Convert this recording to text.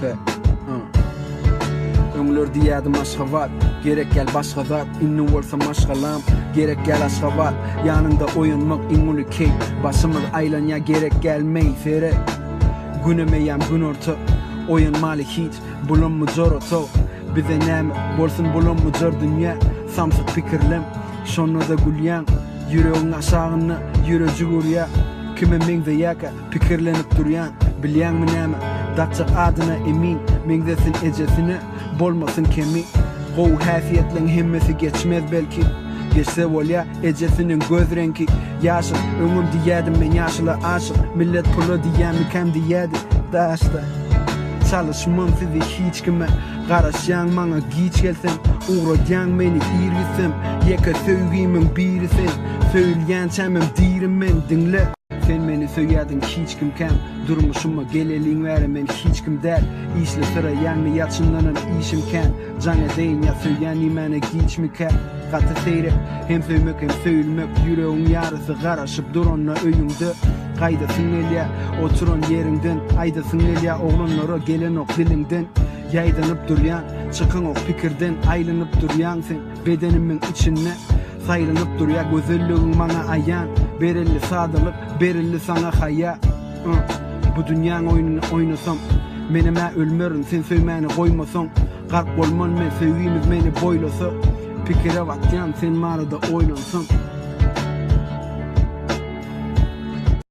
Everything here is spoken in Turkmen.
Okay. Öňler diýýädim Aşgabat, gerek däl başga zat, indi bolsa maşgalam, gerek däl Aşgabat, ýanyňda oýanmak iň uly keýp, başymyz aýlanýa gerek däl meý, seret, günem eýýäm günorta, oýanmaly hiç, bulam mujor otag, bize näme, bolsun bulam mujor dünýä, samsyk pikirlem, şonda-da gülýäň, ýüregiň aşagynda ýürejik urýa, kime meňzeýäkä, Pikirlenip durýan, bilýäňmi näme, Dakjak adyna Emin, meňzesin ejesine, bolmasyn kemi. Gowy häsiýetleň hemmesi geçmez belki, Geçse bolýa, ejesiniň göz reňki. Ýaşyl, öňem diýýädim men ýaşyla aşyk, Millet pula diýýämikäm diýýädi, daşda. Çalyşmam sizi hiç kime, garaşýaň maňa giç gelsem, Ugradýaň meni ir gitsem, ýeke söýgimiň biri sen, Söýülýänçämem diri men, diňle. Sen meni söýýädiň hiç kimkäm Durmuşyma geleliň bäri men hiç kim däl Işli syraýanmy ýa çyndanam işim kän Jaň edeýin ýa söýýän diýmäne giçmikä Gaty seýrek hem söýmek hem söýülmek Ýüregiň ýarysy garaşyp duranda öýüňde Gaýdasyň gelýä oturan ýeriňden Aýdasyň gelýä oglanlara gelenok diliňden Ýaýdanyp durýan çykaňok pikirden Aýlanyp durýaň sen bedenimiň içinde Saýlanyp durýa gözelligiň maňa aýan Berildi sadalyk, berildi saňa haýa Uh, bu dünýäň oýnuny oýnasam Menem-ä ölmerin sen söýmäni goýmasaň Gark bolman men söýgimiz meni boýlasa Pikire batýan sen barada oýlansam.